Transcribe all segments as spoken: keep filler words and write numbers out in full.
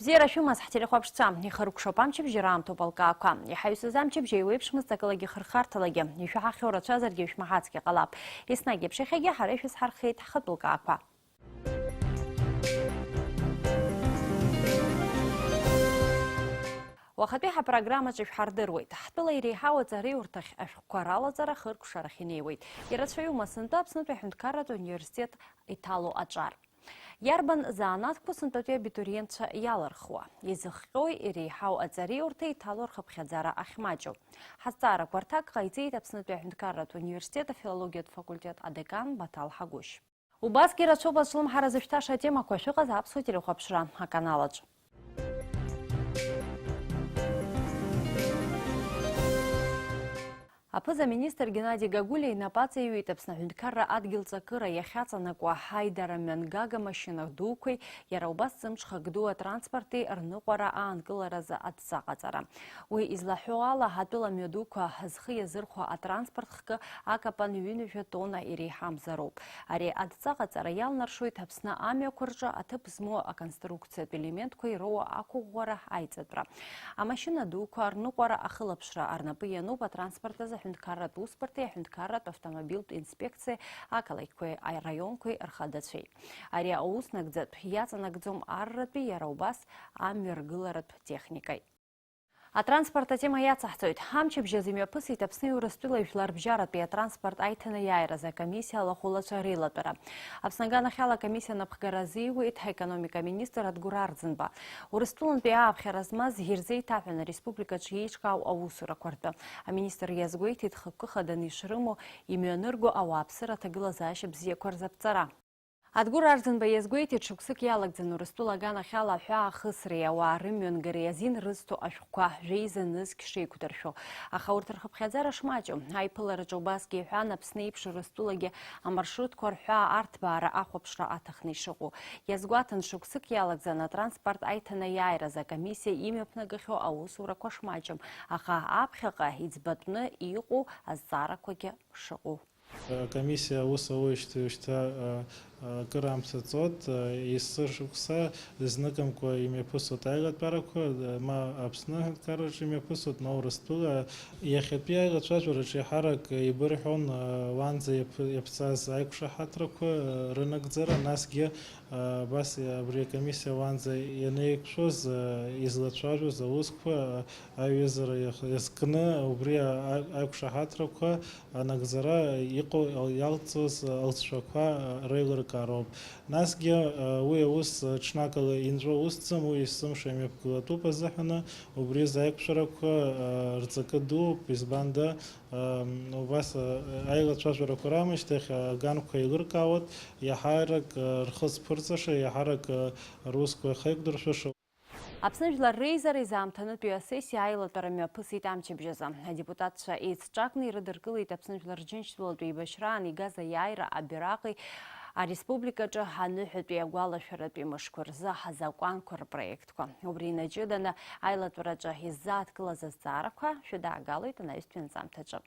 Бзиара шәымаз, ҳтелехәаԥшцәа, ихыркәшоуп амчыбжь, раамҭоуп алкаақәа. Иҳаҩсыз амчыбжь еиуеиԥшмызт акылагьы хырхарҭалагьы, ишәаҳахьоу рацәазаргьы шәмаҳацгьы ҟалап. Еснагь еиԥш иахьагьы ҳара ишәызҳархеит ҳхатәы лкаақәа. Уахатәи ҳапрограммаҿы шәҳардыруеит. Ҳтәыла иреиҳау аҵареиурҭахь ашәҟәқәа ралаҵара хыркәшарахь инеиуеит. Ирацәаҩума сынтәа Аԥснытәи аҳәынҭқарратә университет иҭало аҿар? Иарбан заанаҭқәоу сынтәатәи абитуриентцәа иалырхуа? Изыхҟьои иреиҳау аҵареиурҭа иҭало рхыԥхьаӡара ахьмаҷу? Ҳазҵаарақәа рҭак ҟаиҵеит Аԥснытәи аҳәынҭқарратә университет афилологиатә факультет адекан Баҭал Ҳагәышь. Убасгьы ирацәоуп азҿлымҳара зышәҭаша атемақәа шәыҟаз аԥсуа телехәаԥшра аканалаҿ. Аԥыза-министр Геннади Гагулиа инапы аҵаиҩит Аԥсны аҳәынҭқарра адгьыл ҵакыра иахьаҵанакуа ҳаидара мҩангага машьына дуқәеи иара убас ҵымҽхак ду атранспорти рныҟәара аанкыларазы адҵа ҟаҵара. Уи излаҳәо ала, ҳатәыла мҩадуқәа зхы иазырхәо атранспорт хкы акапан ҩынҩажәа тонна иреиҳамзароуп. Ари адҵа ҟаҵара иалнаршоит Аԥсны амҩақәа рҿы аҭыԥ змоу аконструкциатә елементқәа ироуа ақәыӷәӷәара аиҵатәра. Амашьына дуқәа рныҟәара ахылаԥшра рнапы иануп атранспорт азы аҳәынҭқарратә усбарҭеи аҳәынҭқарратә автомобильтә инспекциеи ақалақьқәеи араионқәеи рхадацәеи. Ари аус нагӡатә иаҵанакӡом арратәи иара убас амҩаргыларатә техникеи. Атранспорт атема иацаҳҵоит. Амчыбжь азы имҩаԥысит Аԥсни Урыстәылеи жәларбжьаратәи атранспорт аиҭанеиааиразы акомиссиа алахәылацәа реилатәара. Аԥсны аганахьала акомиссиа анапхгара азиуеит аекономика аминистр Адгәыр Арӡынба. Урыстәылантәи ааԥхьара змаз ирзеиҭаҳәан ареспубликаҿы еиҿкаау аусурақәа ртәы. Аминистр иазгәеиҭеит хықәкы хаданы ишрымоу, имҩанырго ауааԥсыра аҭагылазаашьа бзиақәа рзаԥҵара. Адгәыр Арӡынба иазгәеиҭеит, шықәсык иалагӡаны Урыстәыла аганахьала аҳәаа ахысреи ауаа рымҩангареи азин рызҭо ашәҟәқәа жәеиза нызқь шеиқәдыршәо. Аха урҭ рхыԥхьаӡара шмаҷу, аиԥылараҿы убасгьы иҳәан, Аԥсны еиԥш Урыстәылагьы амаршрутқәа рҳәаа арҭбаара ахәаԥшра аҭахны ишыҟоу. Иазгәаҭан, шықәсык иалагӡаны атранспорт аиҭанеиааиразы акомиссиа имҩаԥнагахьоу аусурақәа шмаҷым, аха аԥхьаҟа иӡбатәны иҟоу азҵаарақәагьы шыҟоу. Акомиссиа аус ауеижьҭеи уажәшьҭа, а, а, акыраамҭа ҵуеит, а, есышықәса зныкымкәа имҩаԥысуеит аилатәарақәа, а, ма Аԥсны аҳәынҭқарраҿы имҩаԥысуеит, ма Урыстәыла. Иахьатәи аилацәажәараҿы еиҳарак еибырҳәон, а, уаанӡа иаԥ-, иаԥҵаз аиқәшаҳаҭрақәа, а, рынагӡара, насгьы, а, абас, а, абри акомиссиа уаанӡа ианеиқәшәоз, а, излацәажәоз аусқәа, а, аиҩызара иах-, иазкны, убри а-, а-, аиқәшаҳаҭрақәа анагӡара иҟоу ал-, иалҵыз алҵшәақәа реилыркаароуп. Насгьы, а, уи аус ҽнакала инҵәо усӡам, уи есымша имҩаԥгылатәуп азыҳәаны, убри азы аиқәшәарақәа, а, рҵакы дууп, избанда, а, м, убас, а, аилацәажәарақәа раамышьҭахь, а, аганқәа еилыркаауеит, иаҳарак, а, рхы зԥырҵаша, иаҳарак, а, русқәа ихеиқәдыршәаша. Аԥсны Жәлар Реизара изаамҭанытәи асессиа аилатәара мҩаԥысит амчыбжь азы. Адепутатцәа еицҿакны ирыдыркылеит Аԥсны Жәлар Рџьынџьтәылатә еибашьраан игаз аиааира абираҟи ареспубликаҿы аныҳәатәи агәалашәаратәи мышқәа рзы азакәанқәа рпроектқәа. Убри инаҷыданы аилатәараҿы иззааҭгылаз азҵаарақәа шәыдаагалоит анаҩстәи анҵамҭаҿы.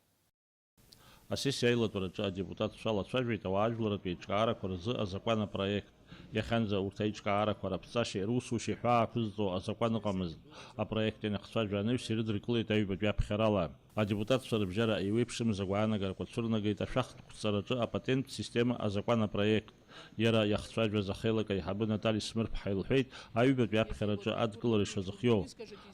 Асессиа аилатәараҿы адепутатцәа алацәажәеит ауаажәларратә еиҿкаарақәа рзы азакәан апроект. Иахьанӡа урҭ аиҿкаарақәа раԥҵашьеи русушьеи ҳәаа ақәызҵо азакәан ыҟамызт. Апроект ианахцәажәа анаҩс ирыдыркылеит аҩбатәи аԥхьарала. Адепутатцәа рыбжьара еиуеиԥшымыз агәаанагарақәа цәырнагеит ашәахтә қәҵараҿы апатенттә система азакәан апроект. Иара иахцәажәаз ахеилак аиҳабы Натали Смырԥҳа илҳәеит, аҩбатәи аԥхьараҿы адкылара ишазыхиоу.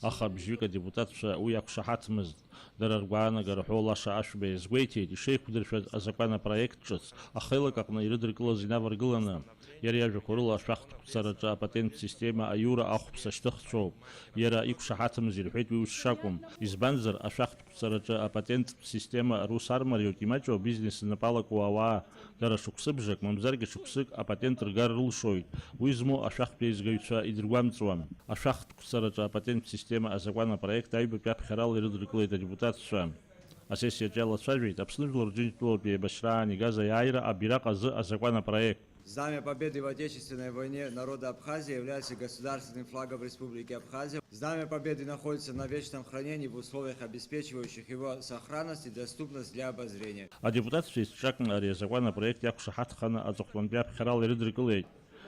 Аха бжьҩык адепутатцәа уи иақәшаҳаҭмызт. Дара ргәаанагара ҳәоу лаша Ашәба иазгәеиҭеит, ишеиқәдыршәаз азакәан апроект ҿыц, ахеилак аҟны ирыдыркылаз инаваргыланы. Иара иажәақәа рыла, ашәахтә қәҵараҿы апатенттә система аиура ахәԥса шьҭыхцәоуп. Иара иқәшаҳаҭымыз ирҳәеит уи ус шакәым. Избанзар, ашәахтә қәҵараҿы апатенттә система рус армариоит, имаҷу абизнес рнапы алаку ауаа. Дара шықәсыбжак, мамзаргьы шықәсык апатент ргар рылшоит. Уи змоу ашәахтә еизгаҩцәа идыргәамҵуам. Ашәахтә қәҵараҿы апатенттә система азакәан апроект аҩбатәи аԥхьарала ирыдыркылеит адепутатцәа. Асессиаҿы иалацәажәеит Аԥсны Жәлар Рџьынџьтәылатә еибашьраан игаз аиааира абираҟ азы азакәан апроект. Знамя Победы в Отечественной войне народа Абхазии является государственным флагом Республики Абхазия. Знамя Победы находится на вечном хранении в условиях, обеспечивающих его сохранность и доступность для обозрения. Адепутатцәа еицҿакны ари азакәан апроект иақәшаҳаҭханы аҵыхәтәантәи аԥхьарала ирыдыркылеит.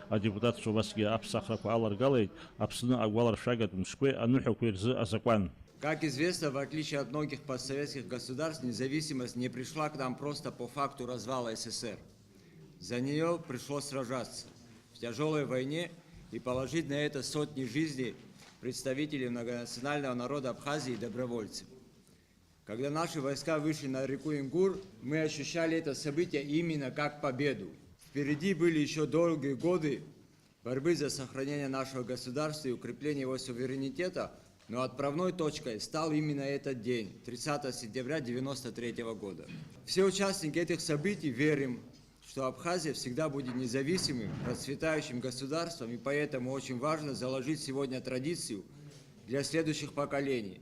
Адепутатцәа убасгьы аԥсахрақәа аларгалеит Аԥсны агәаларшәагатә мшқәеи аныҳәақәеи рзы азакәан. Как известно, в отличие от многих постсоветских государств, независимость не пришла к нам просто по факту развала С С С Р. За нее пришлось сражаться в тяжелой войне и положить на это сотни жизней представителей многонационального народа Абхазии и добровольцев. Когда наши войска вышли на реку Ингур, мы ощущали это событие именно как победу. Впереди были еще долгие годы борьбы за сохранение нашего государства и укрепление его суверенитета, но отправной точкой стал именно этот день, тридцатого сентября девяносто третьего года. Все участники этих событий верим, что Абхазия всегда будет независимым, процветающим государством, и поэтому очень важно заложить сегодня традицию для следующих поколений,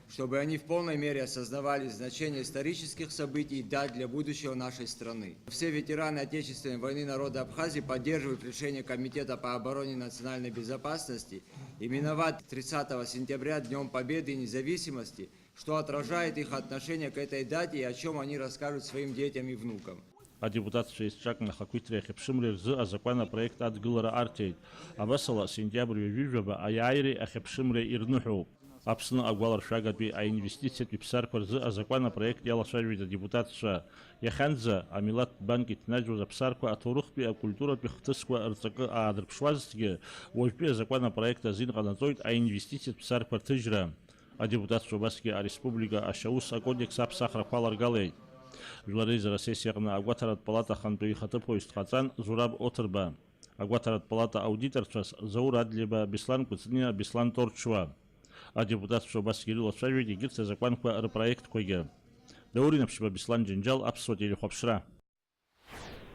чтобы они в полной мере осознавали значение исторических событий и дат для будущего нашей страны. Все ветераны Отечественной войны народа Абхазии поддерживают решение Комитета по обороне и национальной безопасности именовать тридцатого сентября Днем Победы и Независимости, что отражает их отношение к этой дате и о чем они расскажут своим детям и внукам. Адепутатцәа еизҿакны ахақәиҭреи ахьыԥшымреи рзы азакәан апроект адгылара арҭеит. Абасала, сентиабр ҩажәи жәаба аиааиреи ахьыԥшымреи ирныҳәоуп. Аԥсны агәаларшәагатәи аинвестициатә иԥсарқәа рзы азакәан апроект иалацәажәеит адепутатцәа. Иахьанӡа амилаҭтә банк иҭнаџьуаз аԥсарқәа аҭоурыхтәи акультуратәи хҭысқәа рҵакы аадырԥшуазҭгьы, уажәтәи азакәан апроект азин ҟанаҵоит аинвестициатә ԥсарқәа рҭыжьра. Адепутатцәа убасгьы ареспублика ашьаус акодекс аԥсахрақәа аларгалеит. Жәлар реизара асессиа аҟны агәаҭаратә палата ахантәаҩы ихаҭыԥуаҩс дҟаҵан Зураб Оҭырба. Агәаҭаратә палата аудиторцәас Заур Адлеиба, Беслан Кәыҵниа, Беслан Торчуа. Адепутатцәа убасгьы ирылацәажәеит егьырҭ азакәанқәа рпроектқәагьы. Даур Инаԥшьба, Беслан Џьанџьал, Аԥсуа телехәаԥшра.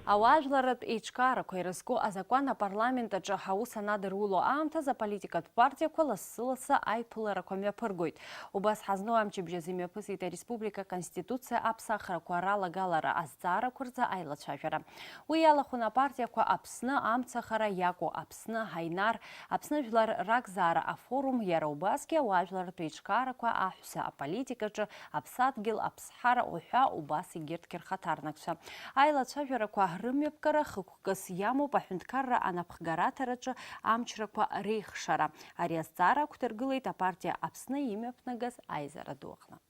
Ауаажәларратә еиҿкаарақәа ирызку азакәан апарламент аҿы аус анадыруло аамҭазы аполитикатә партиақәа лассы-лассы аиԥыларақәа мҩаԥыргоит. Убас ҳазну амчыбжь азы имҩаԥысит ареспублика Аконституциа аԥсахрақәа ралагалара азҵаарақәа рзы аилацәажәара. Уи иалахәын апартиақәа Аԥсны амцахара иаку Аԥсны, Ҳаинар, Аԥсны жәлар ракзаара афорум, иара убасгьы ауаажәларратә еиҿкаарақәа аҳәса аполитикаҿы, аԥсадгьыл, аԥсҳара уҳәа убас егьырҭгьы рхаҭарнакцәа. Аилацәажәарақәа рымҩаԥгара хықәкыс иамоуп аҳәынҭқарра анапхгараҭараҿы амчрақәа реихшара. Ари азҵаара ақәдыргылеит апартиа Аԥсны имҩаԥнагаз аизара ду аҟны.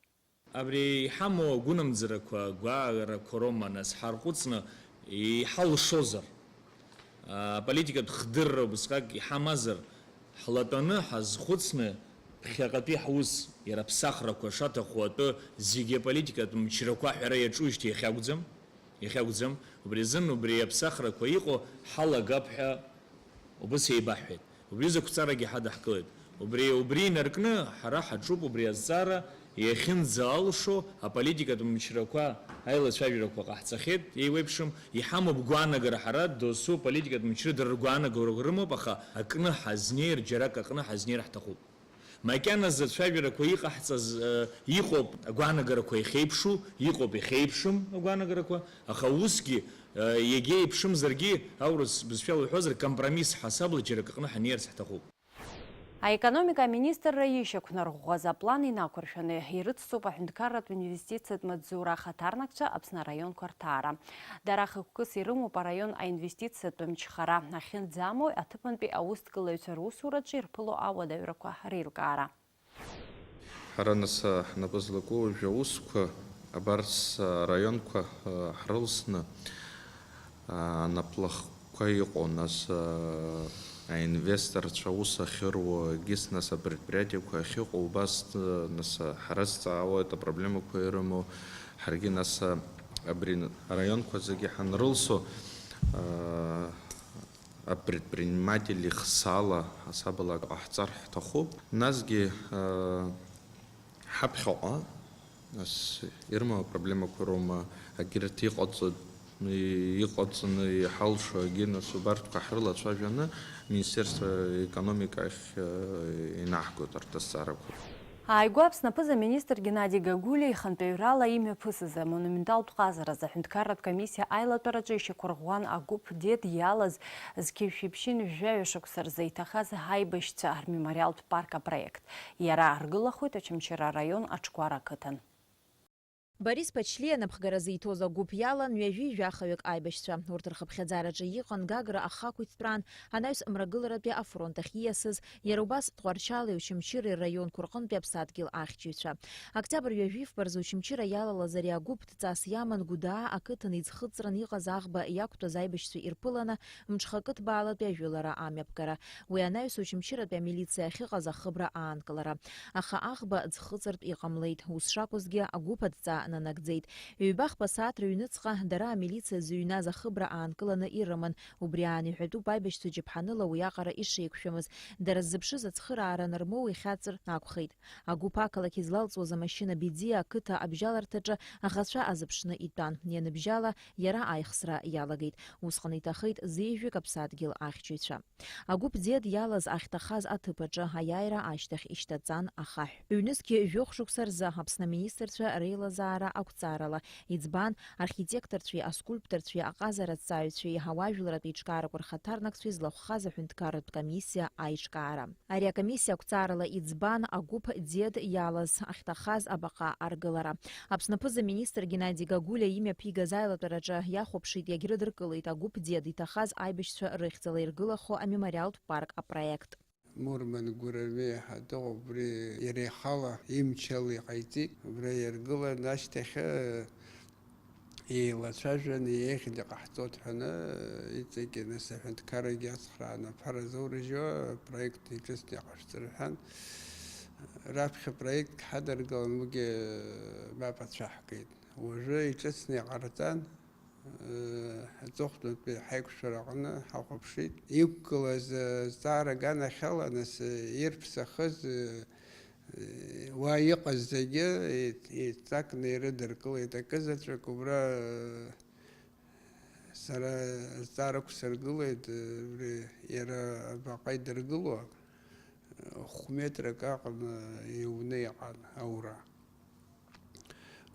Абри иҳамоу агәынамӡарақәа, агәаагарақәа роума, нас, ҳарҟәыҵны иҳалшозар, аполитикатә хдырра убысҟак иҳамазар, ҳлатәаны, ҳазхәыцны, ԥхьаҟатәи ҳус, иара аԥсахрақәа шаҭаху атәы, зегьы аполитикатә мчрақәа аҳәара иаҿужьҭеи иахьакәӡам, иахьакәӡам, убри азын убри аԥсахрақәа иҟоу ҳалагап ҳәа убыс еибаҳҳәеит. Убри зықәҵарагьы ҳадаҳкылеит. Убри, убри инаркны, ҳара ҳаҿуп убри азҵаара иахьынӡалшо аполитикатә мчрақәа аилацәажәарақәа ҟаҳҵахьеит, еиуеиԥшым, иҳамоуп гәаанагара, ҳара досу аполитикатә мчра дара ргәаанагарақәа рымоуп, аха акны ҳазнеир, џьарак аҟны ҳазнеир ҳҭахуп. Макьаназы ацәажәарақәа иҟаҳҵаз, э, иҟоуп агәаанагарақәа иахьеиԥшу, иҟоуп иахьеиԥшым агәаанагарақәа, аха усгьы, э, иагьа еиԥшымзаргьы, аурыс бызшәала уҳәозар, компромисс ҳасабла џьарак аҟны ҳаниарц ҳҭахуп. Аекономика аминистрра ишьақәнарӷәӷәаз аплан инақәыршәаны ирыцҵоуп аҳәынҭқарратә инвестициатә маҵзура ахаҭарнакцәа Аԥсны араионқәа рҭаара. Дара хықәкыс ирымоуп араион аинвестициатә мчхара ахьынӡамоу, аҭыԥантәи аусҭгылаҩцәа русураҿы ирԥыло ауадаҩрақәа реилкаара. Ҳара нас ҳнапы злаку уажәы аусқәа абарҭ араионқәа ҳрылсны анаплахқәа иҟоу, нас аинвесторцәа аус ахьыруа, егьыс нас апредприятиеқәа ахьыҟоу, убас нас ҳрызҵаауеит апроблемақәа ирымоу, ҳаргьы нас абри араионқәа зегьы ҳанрылсо, апредприниматель ихсаала ҳасабала ҟаҳҵар ҳҭахуп. Насгьы, ҳаԥхьаҟа, нас, ирымоу апроблемақәа роума, егьырҭ иҟаҵо, иҟаҵаны иҳалшо, егьи, нас, убарҭқәа ҳрылацәажәаны Министерство економика ахь инаҳгоит арҭ азҵаарақәа. Ааигәа Аԥсны аԥыза-министр Геннади Гагулиа ихантәаҩрала имҩаԥысыз амонументалтә ҟазараз аҳәынҭқарратә комиссиа аилатәараҿы ишьақәырӷәӷәан агәыԥ Дед иалаз зқьи жәшәи ԥшьынҩажәи жәаҩа шықәса рзы иҭахаз аибашьцәа рмемориалтә парк апроект. Иара аргылахоит Очамчыра араион Аҽкәара ақыҭан. Борис Ԥачлиа напхгара зиҭоз агәыԥ иалан ҩажәи жәахаҩык аибашьцәа. Урҭ рхыԥхьаӡараҿы иҟан Гагра ахақәиҭтәраан, анаҩс Мрагыларатәи афронт ахь ииасыз, иара убас Тҟәарчали Очамчыреи рраионқәа рҟынтәи аԥсадгьыл ахьчаҩцәа. Октиабр ҩажәи фба рзы Очамчыра иалалаз ари агәыԥ дҵас иаман Гәдаа ақыҭан иӡхыҵран иҟаз аӷба иақәтәаз аибашьцәа ирԥыланы, мҽхакы ҭбаалатәи ажәылара амҩаԥгара. Уи анаҩс Очамчыратәи амилициа ахьыҟаз ахыбра аанкылара. Аха аӷба ӡхыҵыртә иҟамлеит. Ус шакәызгьы, агәыԥ адҵа нанагӡеит. Ҩба-хԥа сааҭ рыҩныҵҟа дара амилициа зыҩназ ахыбра аанкыланы ирыман. Убри аан иҳәатәуп аибашьцәа џьаԥҳаныла уиаҟара ишеиқәшәамыз. Дара ззыԥшыз ацхыраара анырмоу ихьаҵыр акәхеит. Агәыԥ ақалақь излалҵуаз амашьына Бедиа ақыҭа абжьаларҭаҿы аӷацәа азыԥшны итәан. Ианыбжьала, иара аихсра иалагеит. Усҟан иҭахеит зеижәҩык аԥсадгьыл ахьчаҩцәа. Агәыԥ Дед иалаз ахьҭахаз аҭыԥ аҿы аиааира ашьҭахь ишьҭаҵан ахаҳә. Ҩнызқьи жәохә шықәса рзы Аԥсны аминистрцәа реилазаара ақәҵарала иӡбан, архитекторцәеи аскульпторцәеи аҟазараҭҵааҩцәеи ауаажәларратә еиҿкаарақәа рхаҭарнакцәеи злахәхаз аҳәынҭқарратә комиссиа аиҿкаара. Ари акомиссиа ақәҵарала иӡбан агәыԥ Дед иалаз ахьҭахаз абаҟа аргылара. Аԥсны аԥыза-министр Геннади Гагулиа имҩаԥигаз аилатәараҿы иахәаԥшит, иагьрыдыркылеит агәыԥ Дед иҭахаз аибашьцәа рыхьӡала иргылахо амемориалтә парк апроект. Мурман Гурами ҳәа дыҟоуп, убри иара ихала имчала иҟаиҵеит. Убра иргылан ашьҭахь, еилацәажәан, еиӷьны иҟаҳҵоит ҳәаны, иҵегьы нас аҳәынҭқаррагьы ацхрааны аԥара заурыжьуа апроект иҿыцны иҟашәҵа рҳәан, раԥхьа проектк ҳадыргалан, уигьы мап ацәаҳкит. Уажәы иҿыцны иҟарҵан, аҵыхәтәантәи ҳаиқәшәара аҟны ҳахәаԥшит. Иқәгылаз, э, зҵаара аганахьала, нас, э, ирԥсахыз, э, э, уа иҟаз зегьы еит-, еицакны ирыдыркылеит. Акызаҵәык убра, э, сара зҵаара ықәсыргылеит, э, убри иара абаҟа идыргыло, э, хә-метрак аҟны иуны иҟан аура.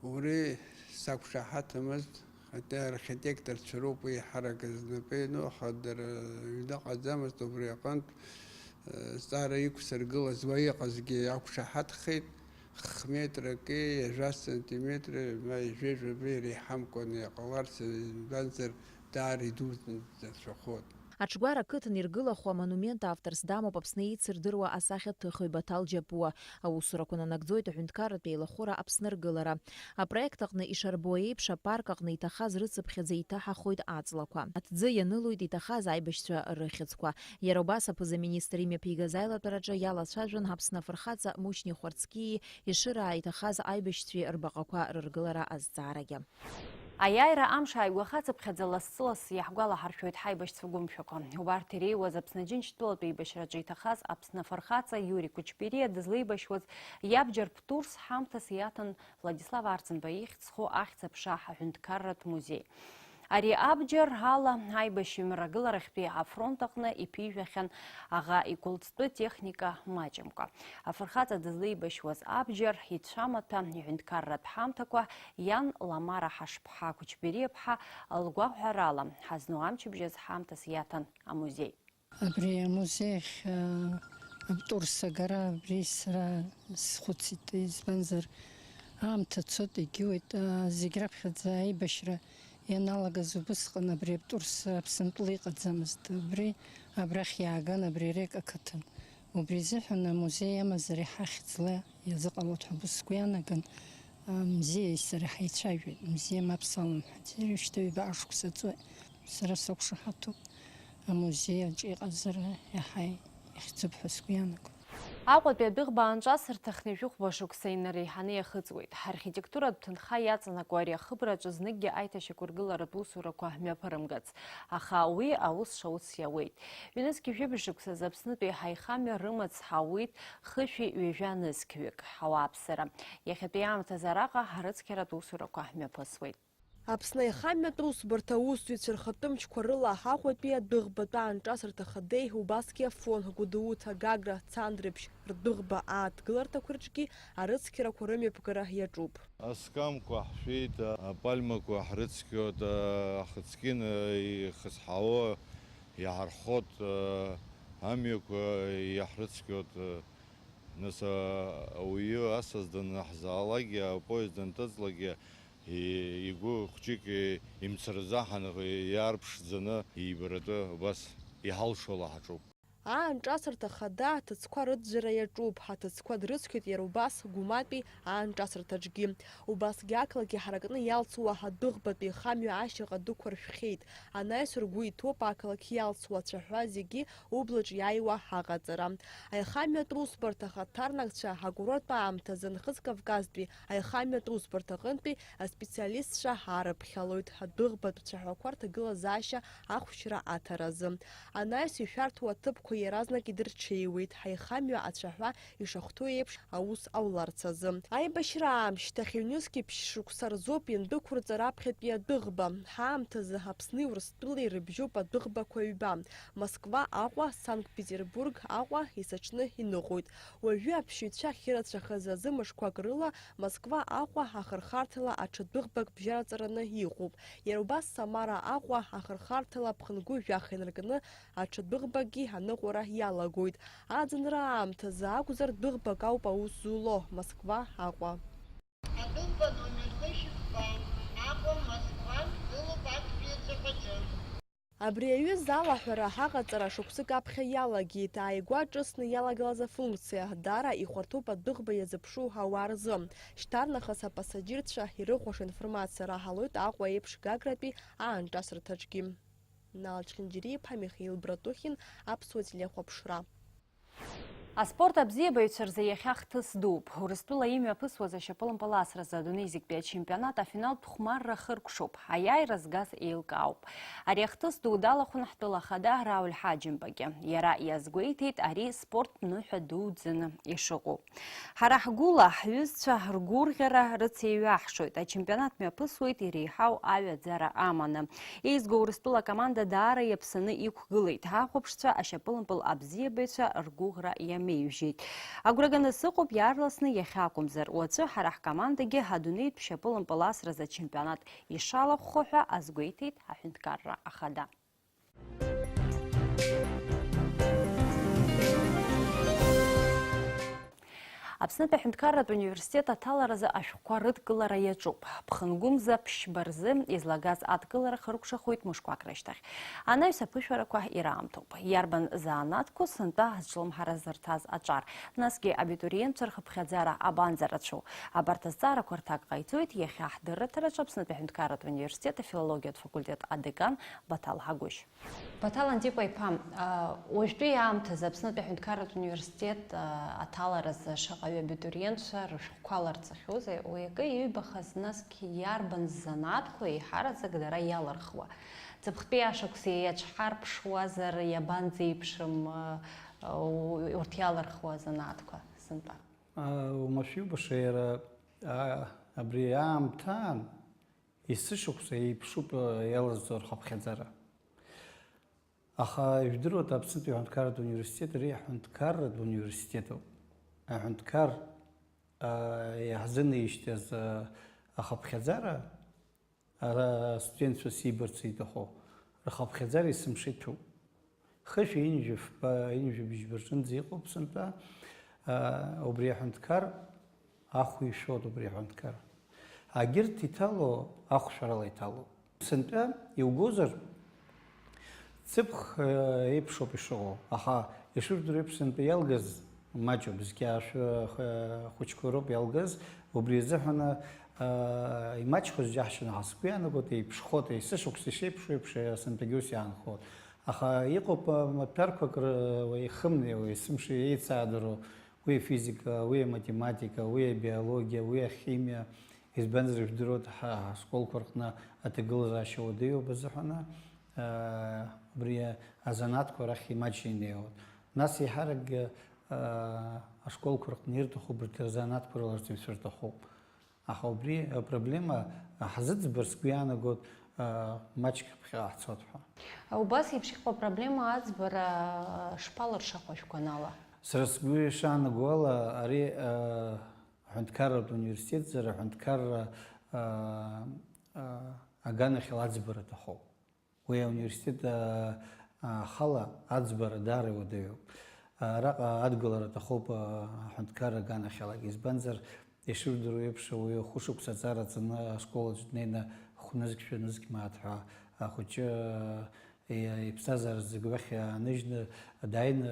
Убри сақәшаҳаҭымызт, хотя архитекторцәа роуп уи еиҳарак знапы иану, аха дара ҩныҟаӡамызт убри аҟынтә, э, зҵаара иқәсыргылаз уа иҟазгьы иақәшаҳаҭхеит, х-метраки, ҩажәа сантиметри, ма ҩажәи жәаба иреиҳамкәаны иҟаларц, избанзар, даара идуӡӡацәахоит. Аҽгәара ақыҭан иргылахо амонумент авторс дамоуп Аԥсны еицырдыруа асахьаҭыхҩы Баҭал Џьапуа. Аусурақәа нанагӡоит аҳәынҭқарратә еилахәыра Аԥсны ргылара. Апроект аҟны ишарбо еиԥш, апарк аҟны иҭахаз рыцыԥхьаӡа иҭаҳахоит аҵлақәа. Аҭӡы ианылоит иҭахаз аибашьцәа рыхьӡқәа. Иара убас аԥыза-министр имҩаԥигаз аилатәараҿы иалацәажәон Аԥсны афырхаҵа Мушьни Хәарцкии Ешыраа иҭахаз аибашьцәеи рбаҟақәа рыргылара азҵаарагьы. Аиааира амш ааигәахацыԥхьаӡа лассы-лассы иаҳгәалаҳаршәоит ҳаибашьцәа гәымшәақәа. Убарҭ иреиуаз Аԥсны Џьынџьтәылатә еибашьраҿы иҭахаз Аԥсны афырхаҵа Иури Кәычбериа дызлеибашьуаз иабџьар Птурс ҳамҭас иаҭан Владислав Арӡынба ихьӡ зху Ахьӡ-аԥша аҳәынҭқарратә музеи. Ари абџьар ала аибашьҩы Мрагыларахьтәи афронт аҟны иԥижәахьан аӷа игәылҵтәы техника маҷымкәа. Афырхаҵа дызлеибашьуаз абџьар, ицәамаҭәа, иҳәынҭқарратә ҳамҭақәа, иан Ламара Ҳашԥҳа Кәычбериаԥҳа лгәаҳәарала, ҳазну амчыбжь азы ҳамҭас иаҭан амузеи. Абри амузеи ахь, а, Аптурс агара абри сара схәыцит, избанзар, аамҭа цоит, егьиуеит, а, зегь раԥхьаӡа аибашьра ианалагаз убысҟан абри Аптурс Аԥсынтәыла иҟаӡамызт. Убри абрахь иааган абри Рек ақыҭан. Убри азыҳәан амузеи амазар иҳахьӡла иазыҟалоит ҳәа убас сгәы иаанаган, амузеии сареи ҳаицәажәеит. Музеи мап салымҳәаӡеи, уажәшьҭа ҩба шықәса ҵуеит. Сара сақәшаҳаҭуп, амузеи аҿы иҟазар иаҳа ихьӡуп ҳәа сгәы иаанагоит. Аҟәатәи адәыӷба аанҿасырҭа хынҩажәи хәба шықәса инареиҳаны иахыҵуеит. Ҳархитектуратә ҭынха иаҵанакуа ари ахыбраҿы зныкгьы аиҭашьақәыргыларатә усурақәа мҩаԥырымгац. Аха уи аус шауц иауеит. Ҩнызқь жәибжь шықәсазы Аԥснытәи ҳаихамҩа рымаҵ ҳауит хышәи ҩажәа нызқьҩык. Ауааԥсыра. Иахьатәи аамҭазы араҟа арыцқьаратә усурақәа мҩаԥысуеит. Аԥсны аихамҩатә усбарҭа аусзуҩцәа рхатәы мчқәа рыла Аҟәатәи адәыӷбатәи аанҿасырҭа ахадеи, убасгьы Афон, Гәдоуҭа, Гагра, Цандрыԥшь рдәыӷба ааҭгыларҭақәа рҿгьы арыцқьарақәа рымҩаԥгара иаҿуп. Аскамқәа ҳшәеит, апальмақәа ҳрыцқьоит, ахыцқьын ихызҳауа иаҳархот, амҩақәа иаҳрыцқьоит. Нас, а, ауаҩы асас данаҳзаалакгьы, апоезд данҭыҵлакгьы, Игәы хәҷык имцырзаҳан, иаарԥшӡаны, ибаратәы убас иҳалшо лаҳаҿуп. Аанҿасырҭа хада аҭыӡқәа рыӡәӡәара иаҿуп, ҳаҭыӡқәа дрыцқьоит иара убас Гәыматәи аанҿасырҭаҿгьы. Убасгьы ақалақь иҳаракны иалҵуа адәыӷбатәи ихамҩа ашьаҟа дықәыршәхьеит. Анаҩс ргәы иҭоуп ақалақь иалҵуа ацәаҳәа зегьы ублаҿ иааиуа аҟаҵара. Аихамҩатә усбарҭа ахаҭарнакцәа акурорттә аамҭазы Нхыҵ Кавказтәи аихамҩатә усбарҭа аҟынтәи аспециалистцәа аарыԥхьалоит адәыӷбатә цәаҳәақәа рҭагылазаашьа ахәшьра аҭаразы. Анаҩс ишәарҭоу аҭыԥқәа иаразнак идырҽеиуеит, ҳаихамҩа ацәаҳәа ишахәҭоу еиԥш аус ҟауларц азы. Аибашьра аамышьҭахь ҩнызқьи ԥшь шықәса рзоуп иандәықәырҵа раԥхьатәи адәыӷба. Ҳаамҭазы Аԥсни Урыстәылеи ирыбжьоуп адәыӷбақәа ҩба, Москва Аҟәа, Санкт-Петербург Аҟәа исаҽны иныҟәоит. Уажәы аԥшьаҩцәа ахьырацәахаз азы мышқәак рыла Москва Аҟәа ахырхарҭала аҽа дәыӷбак бжьараҵараны иҟоуп. Иара убас Самара Аҟәа ахырхарҭала ԥхынгәы жәаха инаркны аҽа дәыӷбакгьы аныҟәара иалагоит. Аӡынра аамҭазы акәзар, дәыӷбак ауп аус зуло, Москва Аҟәа. Адәыӷба номер хышәи фба, Аҟәа, Москва, дгылоуп актәи аҵәаҳәаҿы. Абри аҩыза алаҳәара аҟаҵара шықәсык аԥхьа иалагеит, ааигәа ҿыцны иалагылаз афункциа, даара ихәарҭоуп адәыӷба иазыԥшу ауаа рзы. Шьҭарнахыс апассаџьырцәа ирыхәаша информациа раҳалоит Аҟәа еиԥш Гагратәи аанҿасырҭаҿгьы. Нал Чхинџьириа-иԥа, Михаил Братухин, Аԥсуа телехәаԥшра. Аспорт абзиабаҩцәа рзы иахьа хҭыс дууп. Урыстәыла имҩаԥысуаз ашьапылампыл асразы адунеи зегьтәи ачемпионат афиналтә хәмарра хыркәшоуп. Аиааира згаз еилкаауп. Ари ахҭыс ду далахәын ҳтәыла ахада Рауль Ҳаџьымбагьы. Иара иазгәеиҭеит ари спорттә ныҳәа дуӡӡаны ишыҟоу. Ҳара ҳгәыла ҳҩызцәа ргәырӷьара рыцеиҩаҳшоит. Ачемпионат мҩаԥысуеит иреиҳау аҩаӡара аманы. Еизго Урыстәыла акоманда даара иаԥсаны иқәгылеит. Ҳахәаԥшцәа ашьапылампыл абзиабаҩцәа ргәыӷра иамеижьеит. Агәра ганы сыҟоуп, иаарласны иахьакәымзар, уаҵәы ҳара ҳкомандагьы адунеитә шьапылампыл асразы ачемпионат ишалахәхо ҳәа азгәеиҭеит аҳәынҭқарра ахада. Аԥснытәи аҳәынҭқарратә университет аҭаларазы ашәҟәқәа рыдкылара иаҿуп. Ԥхынгәымза ԥшьба рзы излагаз адкылара хыркәшахоит мышқәак рышьҭахь. Анаҩс аԥышәарақәа ираамҭоуп. Иарбан занааҭқәоу сынтәа азҿлымҳара зырҭаз аҿар? Насгьы абитуриентцәа рхыԥхьаӡара абанӡа рацәоу? Абарҭ азҵаарақәа рҭак ҟаиҵоит иахьа ҳдырраҭараҿы Аԥснытәи аҳәынҭқарратә университет афилологиатә факультет адекан Баҭал Ҳагәышь. Баҭал Антипа-иԥа, уажәтәи аамҭазы Аԥснытәи аҳәынҭқарратә университет аҭаларазы шаҟаҩы абитуриентцәа рышәҟәқәа ларҵахьоузеи, уи акы иҩбахаз, насгьы иарбан занааҭқәоу еиҳараӡак дара иалырхуа? Ҵыԥхтәи ашықәс иаҽҳарԥшуазар, иабанӡеиԥшым урҭ иалырхуа занааҭқәа сынтәа? Уамашәа иубаша, иара абри аамҭаан есышықәса еиԥшуп иалазҵо рхыԥхьаӡара. Аха ижәдыруада, Аԥснытәи аҳәынҭқарратә университет ари аҳәынҭқарратә университетуп. Аҳәынҭқар иаҳзынаишьҭыз ахыԥхьаӡара, ара астудентцәа сибарц иҭаху, рхыԥхьаӡара есымша иҭәуп. Хышәи ҩынҩажәи фба, ҩынҩажәи быжьба рҿынӡа иҟоуп сынтәа, убри аҳәынҭқар ахә ишәоит, убри аҳәынҭқар. Агьырҭ иҭало ахәшәарала иҭалоуп. Сынтәа иугозар, ҵыԥх еиԥшоуп ишыҟоу, аха ишыжәдыруа еиԥш сынтәа иалгаз маҷуп, зқьи аашәы хәыҷқәа роуп иалгаз, убри азыҳәан имаҷхоз џьаҳшьон, аха сгәы иаанагоит, еиԥшхоит, есышықәса ишеиԥшу еиԥш сынтәагьы ус иаанхоит. Аха иҟоуп маҭәарқәак ихымнеиуа, есымша еицаадыруа, уи афизика, уи аматематика, уи абиологиа, уи ахимиа, избанзар, ижәдыруеит, ҳа, ҳашколқәа рҟны аҭагылазаашьа уадаҩуп азыҳәан, убри азанааҭқәа арахь имаҷны инеиуеит. Нас еиҳаракгьы ашколқәа рҟны ирҭаху убарҭ рзанааҭқәа рыларҵаҩцәа рҭахуп. Аха убри апроблема ҳзыӡбар, сгәы иаанагоит, маҷк ԥхьаҟа ҳцоит ҳәа. Убас еиԥш иҟоу апроблема аӡбара шԥалыршахо шәгәанала? Сара сгәы ишаанаго ала, ари аҳәынҭқарратә университет, ара аҳәынҭқарра аганахьала аӡбара аҭахуп. Уи ауниверситет ахала аӡбара даара иуадаҩуп. Араҟа адгылара аҭахуп аҳәынҭқарра аганахьалагьы, избанзар, Ишыжәдыруа еиԥш, уи хәышықәса аҵара ҵаны ашкол аҿы днеины хәнызқь-шәанызқь мааҭ ҳәа ахәыҷы, э, иԥсҭазаара зегь уахь ааныжьны дааины,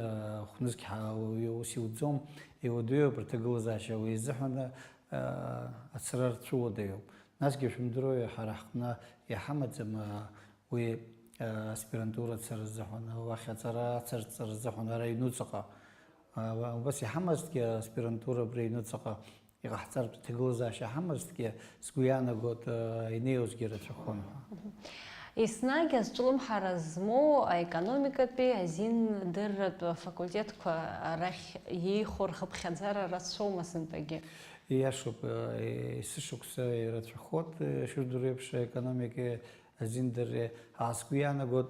хәнызқь ҳа-, уи ус иуӡом, иуадаҩуп рҭагылазаашьа, уи изыҳәан, э, ацара рцәыуадаҩуп. Насгьы шәымдыруеи, ҳара ҳҟны иҳамаӡам, э, уи, э, аспирантура ацара рзыҳәан, уахь аҵара ацарҵара рзыҳәан ара аҩнуҵаҟа. Э, убас иҳамазҭгьы аспирантура абри аҩнуҵаҟа, иҟаҳҵартә ҭагылазаашьа ҳамазҭгьы, сгәы иаанагоит, э, инеиуазгьы рацәахон ҳәа. Еснагь азҿлымҳара змоу аекономикатәи азиндырратә факультетқәа рахь иеихо рхыԥхьаӡара рацәоума сынтәагьы? Ииашоуп, э, есышықәса ирацәахоит, э, ишыжәдыруа еиԥш, аекономикеи азиндырреи, а, сгәы иаанагоит,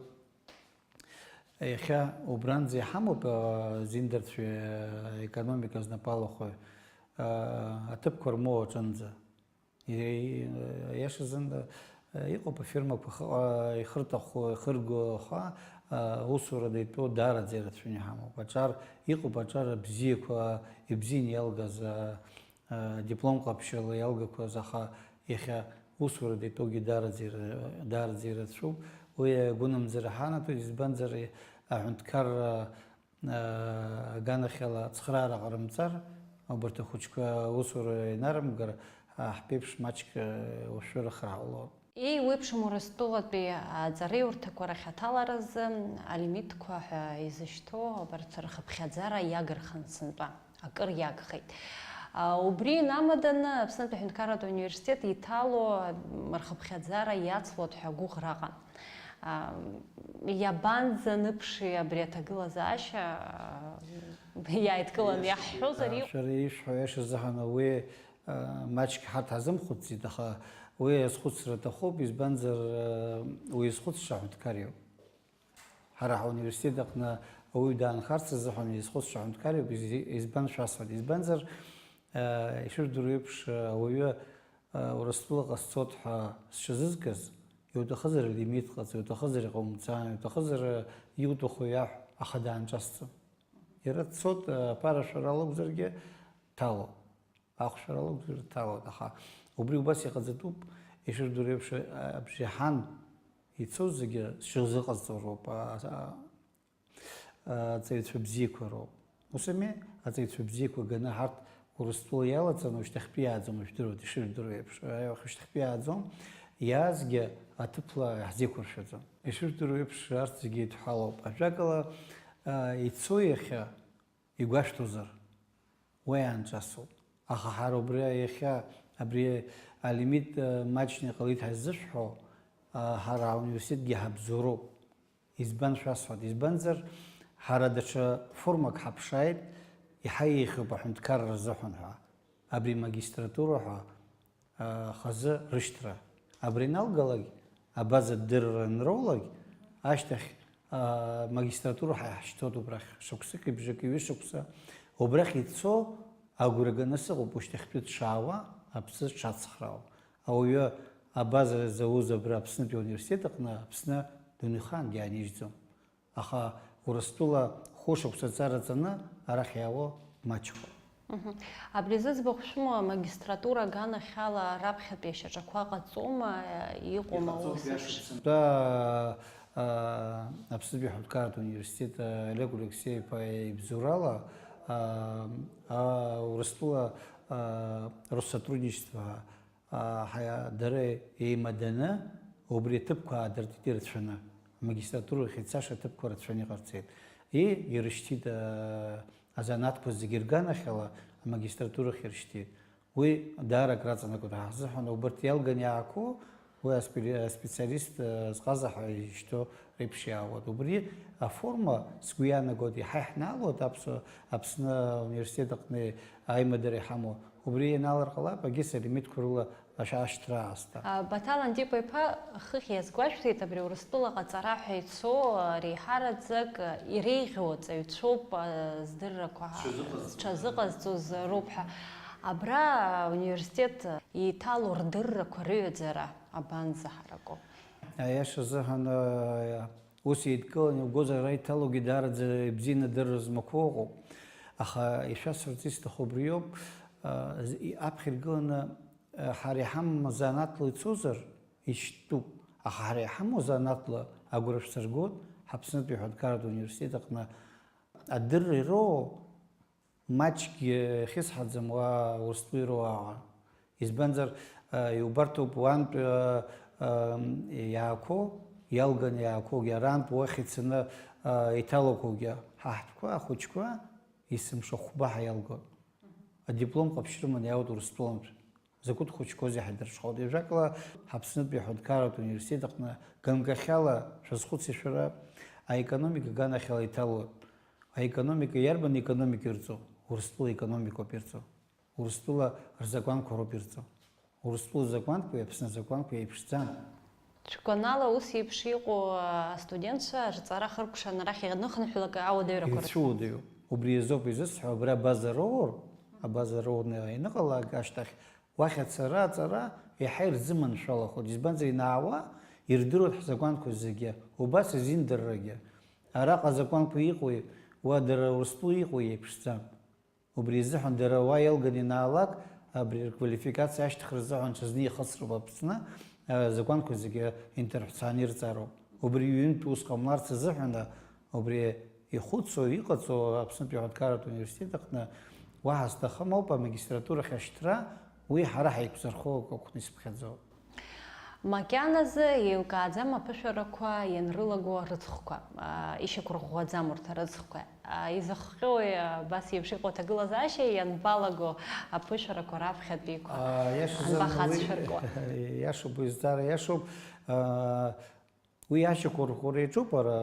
иахьа убранӡа иҳамоуп, а, зиндырцәеи, а, економика знапалахәи, а, аҭыԥқәа рмоу аҿынӡа. И-, и-, иашазын, а, иҟоуп афирмақәа хыҟа-, ихырҭахо, ихырго, аха, а, усурада итәоу даараӡа ирацәаны иҳамоуп. Аҿар, иҟоуп аҿар абзиақәа, ибзианы иалгаз, а, а, диплом ҟаԥшьала иалгақәаз, аха иахьа усурада итәоугьы даараӡа ира-, даараӡа ирацәоуп. Уи агәынамӡара ҳанаҭоит, избанзар, аҳәынҭқарра, а, аганахьала ацхраара ҟарымҵар, убарҭ ахәыҷқәа аусура инарымгар, а, ҳԥеиԥш маҷк, а, уашәырахар ҟалоит. Еиуеиԥшым Урыстәылатәи аҵареиурҭақәа рахь аҭаларазы алимитқәа ҳәа изышьҭоу абарҭ рхыԥхьаӡара иагырхын сынтәа, акыр иагхеит. А, убри инамаданы Аԥснытәи аҳәынҭқарратә университет иҭало рхыԥхьаӡара иацлоит ҳәа агәыӷра ыҟан. А, иабанӡаныԥши абри аҭагылазаашьа, а, иааидкыланы иаҳҳәозар иҟ- Шәара ишәҳәо иашазыҳәан уи Маҷк ҳарҭ ҳазымхәыцӡеит, аха уи азхәыцра аҭахуп, избанзар, уи изхәыцша аҳәынҭқар иоуп. Ҳара ҳауниверситет аҟны ауаҩы даанхарц азыҳәан изхәыцша аҳәынҭқар иоуп, из-, избан шәасҳәоит, избанзар, ишыжәдыруа еиԥш, ауаҩы Урыстәылаҟа сцоит ҳәа зҽазызкыз, иуҭахызар алимит ҟаҵа, иуҭахызар иҟаумҵан, иуҭахызар иуҭаху иаҳә, аха даанҿасӡом. Иара дцоит, аԥара шәара лакәзаргьы, дҭалоит. Ахәшәара лакәзар дҭалоит, аха убри убас иҟаҵатәуп, ишырдыруа еиԥш, абжеиҳан ицоз зегьы зҽазыҟазҵо роуп, а, а, аҵаҩцәа бзиақәа роуп. Ус ами, аҵаҩцәа бзиақәа ганы ҳарҭ Урыстәыла иалаҵаны, ушьҭахьтәи иааӡом, ишәдыруеит, ишырдыруа еиԥш, а, ушьҭахьтәи иааӡом, иаазгьы аҭыԥла иаҳзеиқәыршәаӡом. Ишырдыруа еиԥш, арҭ зегьы еидҳәалоуп. Ажәакала, а, ицо иахьа, игәашәҭозар, уи аанҿасоуп. Аха ҳара убри иахьа абри алимит, э, маҷны иҟалеит ҳәа ззышәҳәо, э, ҳара ауниверситетгьы ҳабзоуроуп. Избан шәасҳәоит? Избанзар, ҳара даҽа формак ҳаԥшааит, иаҳа еиӷьуп аҳәынҭқарра рзыҳәан ҳәа. Абри магистратура ҳәа, а, хазы рышьҭра. Абри аналгалак, абаза дырра анроулак, ашьҭахь, а, магистратура ҳа иаҳшьҭоит убрахь, шықәсыки бжаки ҩышықәса. Убрахь ицо агәра ганы сыҟоуп, ушьҭахьтәи дшаауа, аԥсы дшацхраауа. Ауаҩы абаза зауз абра Аԥснытәи ауниверситет аҟны Аԥсны дунеихаангьы иаанижьӡом. Аха Урыстәыла хәышықәса аҵара ҵаны арахь иаауа маҷхоит. Мгм. Абри зыӡбахә шәымоу амагистратура аганахьала раԥхьатәи ашьаҿақәа ҟаҵома, иҟоума? Иҟаҵоуп, ус еиԥш? Иашаҵәҟьа. Тәа, а, Аԥснытәи аҳәынҭқарратә университет, а, Олег Алексеи-иԥа ибзоурала, а, а, Урыстәыла, а, Россотрудничество ҳа, дара еимаданы, убри аҭыԥқәа аадыртит ирацәаны, амагистратурахь ицаша аҭыԥқәа рацәаны иҟарҵеит. И, ирышьҭит, а, азанааҭқәа зегьы рганахьала амагистратурахь ирышьҭит. Уи даара акраҵанакуеит ҳа ҳзыҳәан, убарҭ иалган иаақәоу, уи аспе-, аспециалист, а, зҟаза ҳәа изышьҭоу реиԥш иаауеит. Убри аформа, сгәы иаанагоит, иаҳа иаҳнаалоит Аԥсуа-, Аԥсны ауниверситет аҟны аимадара иҳамоу. Убри ианалар ҟалап, егьыс алимитқәа рыла ашәа ашьҭра аасҭа. А, Баҭал Антипа-иԥа, хыхь иазгәашәҭеит, абри Урыстәылаҟа аҵара ҳәа ицо, а, реиҳараӡак, а, иреиӷьу аҵаҩцәоуп, а, здыррақәа ҳа-, зҽазыҟазҵо. Зҽазыҟазҵоз роуп ҳәа. Абра ауниверситет еиҭало рдыррақәа рыҩаӡара абанӡаҳараку? Аиаша азыҳәан, а, ус еидкыланы иугозар, ара иҭалогьы даараӡа ибзианы адырра змақәоу ыҟоуп. Аха ишәасҳәарц исҭаху убриоуп, Аԥхьа иргыланы, ҳара иҳамам азанааҭла ицозар, ишьтәуп. Аха ҳара иҳамоу азанааҭла агәра шәсыргоит, ҳАԥснытәи аҳәынҭқарратә университет аҟны адырра ироуа маҷгьы ахьысҳаӡам уа Урыстәыла ироуа аҟара. Избанзар, иубарҭоуп уантә иаақәоу, иалганы иаақәоугьы, арантә уахь ицаны иҭалақәоугьы. Ҳа ҳтәқәа, ахәыҷқәа есымша хәба ҳәа иалгоит. Адиплом ҟаԥшь рыманы иаауеит Урыстәылантә. Закәытә хәыҷқәоузеи ҳаидырҽхәоит. Ҩажәакала ҳАԥснытәи аҳәынҭқарратә университет аҟны ганкахьала шәазхәыци шәара, аекономика аганахьала иҭалоит. Аекономика иарбан економика ирҵо? Урыстәыла економикоуп ирҵо. Урыстәыла рзакәанқәа роуп ирҵо. Урыстәыла закәанқәеи Аԥсны азакәанқәеи еиԥшӡам. Ҽгәанала ус еиԥш иҟоу астудентцәа рҵара хыркәшан арахь ианыхынҳәлак ауадаҩрақәа рацәоуп. Ирцәуадаҩуп. Убри азоуп изысҳәо, абра абаза роур, абаза роурны ианыҟалак ашьҭахь, уахь ацара, аҵара иаҳа ирзыманшәалахоит. Избанзар, инаауа ирдыруеит ҳзакәанқәа зегьы, убас азиндыррагьы. Араҟа азакәанқәа иҟоуи, уа дара Урыстәыла иҟоуи еиԥшӡам. Убри азыҳәан дара уа иалганы ианаалак, абри рквалификациа ашьҭыхра азыҳәан ҽазны ихысроуп Аԥсны, а, азакәанқәа зегьы инҭырҳәцааны ирҵароуп. Убри ҩынтә ус ҟамларц азыҳәан, а, убри ихәыцуа, иҟаҵоу Аԥснытәи аҳәынҭқарратә университет аҟны уаҳа зҭахым ауп, амагистратурахь ашьҭра, уи ҳара ҳаиқәзырхо акәны исыԥхьаӡоуп. Макьаназы еилкааӡам аԥышәарақәа ианрылаго рыҵхқәа, аа, ишьақәырӷәӷәаӡам урҭ арыҵхқәа. Аа, изыхҟьои, аа, абас еиԥш иҟоу аҭагылазаашьа ианбалаго аԥышәарақәа раԥхьатәиқәа? Аа, иашазы, анбахацшәыркуа? Уи, иашоуп, уи зҵаара иашоуп. Аа, уи ашьақәырӷәӷәара иаҿуп, ара,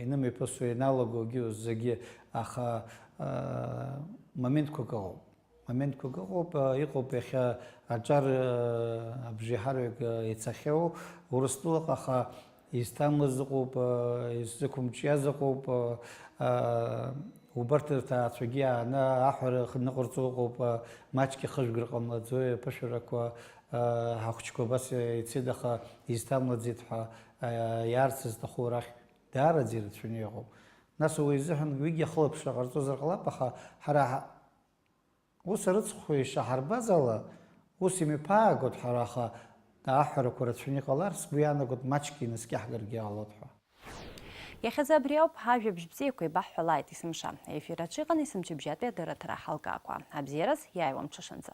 инымҩаԥысуа ианалагогьы зегьы, аха, аа, моментқәак ыҟоуп. Моментқәак ыҟоуп, а, иҟоуп иахьа аҿар, а, абжеиҳараҩык, а, ицахьоу Урыстәылаҟа, аха изҭамлаз ыҟоуп, а, иззықәымҿиаз ыҟоуп, а, а, убарҭ рҭаацәагьы ааны аҳәара ныҟарҵо ыҟоуп, а, маҷк ихыжәгар ҟамлаӡои аԥышәарақәа, а, ҳахәыҷқәа абас ицеит, аха изҭамлаӡеит ҳәа, а, иаарц зҭаху рахь даараӡа ирацәаны иҟоуп. Нас уи изыҳәан уигьы ахылаԥшра ҟарҵозар ҟалап, аха ҳара ҳа-, Ус арыцхәқәа ишаҳарбаз ала, ус имҩаԥаагоит ҳара, аха аҳәарақәа рацәаны иҟалар, сгәы иаанагоит, маҷк инаскьаҳгаргьы ҟалоит ҳәа. Иахьазы абри ауп ҳажәабжь бзиақәа еибаҳҳәалааит есымша. Аефир аҿы иҟан есымчыбжьатәи адырраҭара ҳалкаақәа. Абзиараз, иааиуа мҽышанӡа.